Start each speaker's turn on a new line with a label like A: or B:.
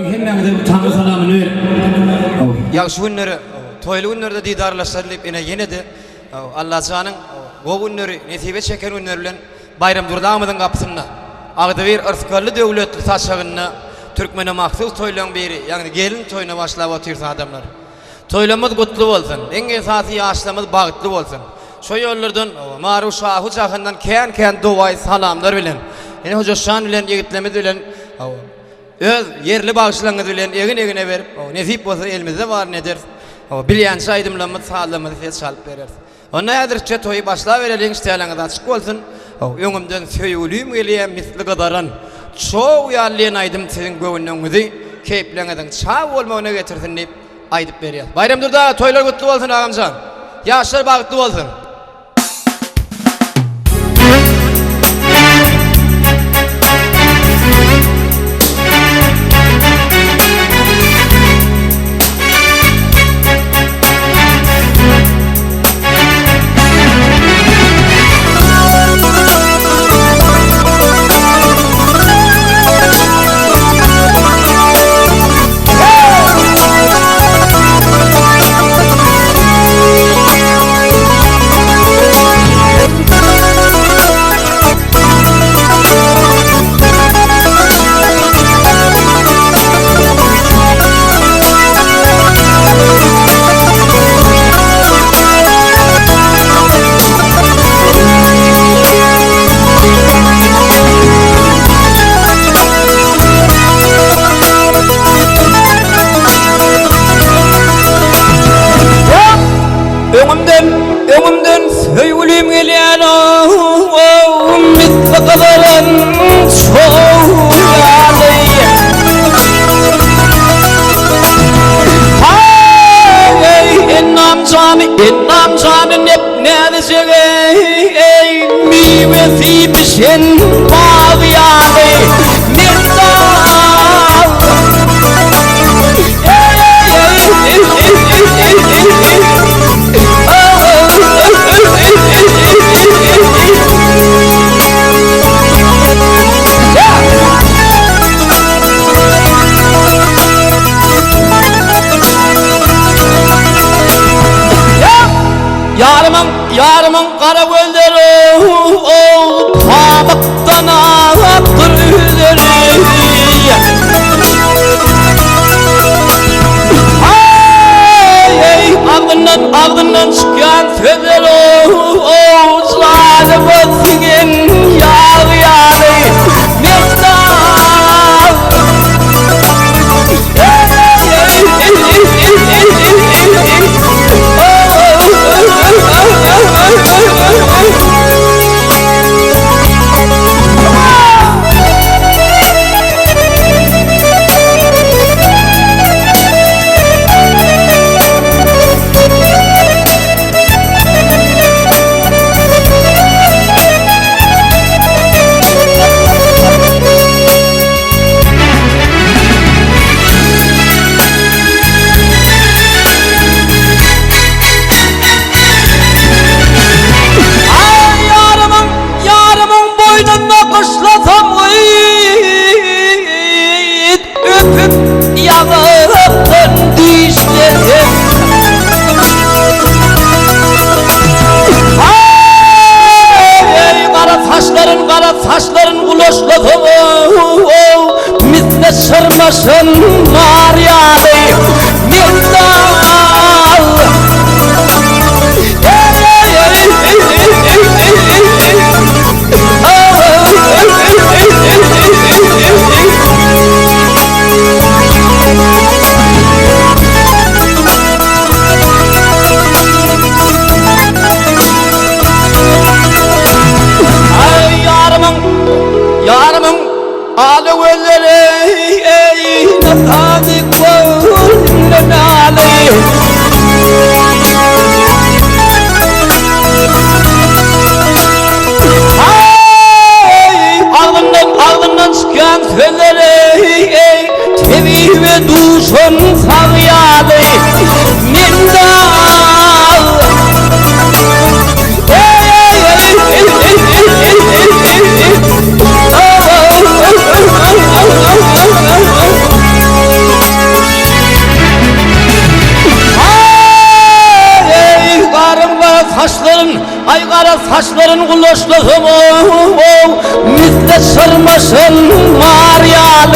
A: Özüňiziň hemmäňize Taňry salamyny berip.
B: Ýagşy günlere, toýly günlerde didarlaşaly diýip ine ýene-de Allajanyň gowy günleri, nesibe çeken günleri bilen Baýramdurdy agamyzyň gapysynda, agzybir yrsgally-döwletli saçagynda türkmene mahsus toýlaryň biri, ýagny gelin toýuna başlap otyrys adamlar. Toýlarymyz gutly bolsun, iň esasy ýaşlarymyz bagtly bolsun. Şo ýollardan Maru Şahu jahandan kän-kän dowaýy salamlar bilen, ine Hojaşan bilen ýigitlerimiz bilen öz ýerli bagşylaryňyz bilen egin-egine berip, nesip bolsa elimizde baryny ederis. Bilýänçe aýdymlarymyzy, sazlarymyzy size çalyp bereris. Onda häzirçe toýy başlabereliň işdäleňiz açyk bolsun. Öňümden söýgülim gelýär misli gyzaran çog ýaly diýen aýdym siziň göwünligiňizi, keýpleňiziň çag bolmagyna getirsin diýip aýdyp berýäs. Baýramdurdy aga toýlar gutly bolsun agamjan. Ýaşlar bagtly bolsun. Öňümden, öňümden söýgülim gelýär ow, misli gyzaran çog ýaly. Haý, ennam jany, ennam jany nep näzijek eý, miwesi bişen bag ýaly. Merdal. Ýarymyň, ýarymyň gara gözleri, ow, pamykdan akdyr üzeri. Aý, agzyndan, agzyndan çykýan sözler, ow, janyma siňen ýag ýaly. Merdal! Aý ýarymyň, ýarymyň boýnunda gyşlasam gyt, öpüp ýaňakdan dişlesem. Aý gara saçlaryn, gara saçlaryn ulaşlasam, misli çyrmaşan nar ýaly. Merdal! Aý ýarymyň, ýarymyň ala gözleri, eý, nazanik.
A: saçlaryn, aý gara saçlaryn gulaşlasam-ow, misli çyrmaşan mar ýaly.